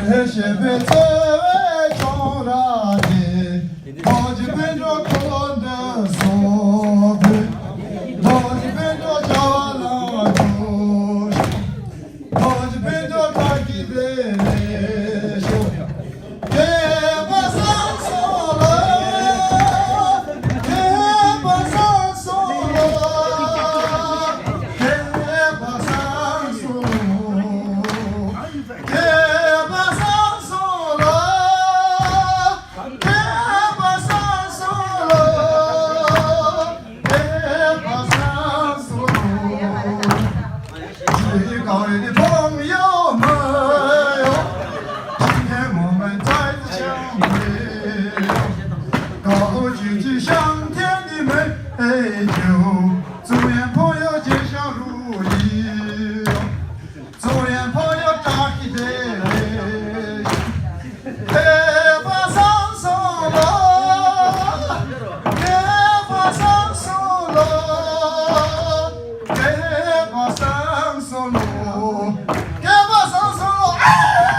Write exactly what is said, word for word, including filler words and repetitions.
ཞེས་པའི་བརྩེ་བའི་ཁྱུང་ར་ནི། རྡོ་རྗེ་དཔལ་འབྱོར་འཁོར་ལོ་འདི་སོགས་པའི། རྡོ་རྗེ་དཔལ་འབྱོར་བྱ་བ་ལ་འགྱུར་ཞིང་། རྡོ་རྗེ་དཔལ་འབྱོར་བཀྲ་ཤིས་པའི་ལེགས་བཤད། མཁས་པ་བཟང་སོང་ལ། མཁས་པ་བཟང་སོང་ལ། མཁས་པ་བཟང་སོང་ལ། མཁས་པ་བཟང་སོང་ལ། མཁས་པ་བཟང་སོང་ལ། མཁས་པ་བཟང་སོང་ལ། 是高人的朋友们哟，今天我们再次相会哟。高举起向天的美酒，祝愿朋友吉祥如意哟。 祝愿朋友长一点。黑发上树了，黑发上树了，黑发上树了，黑发上树了。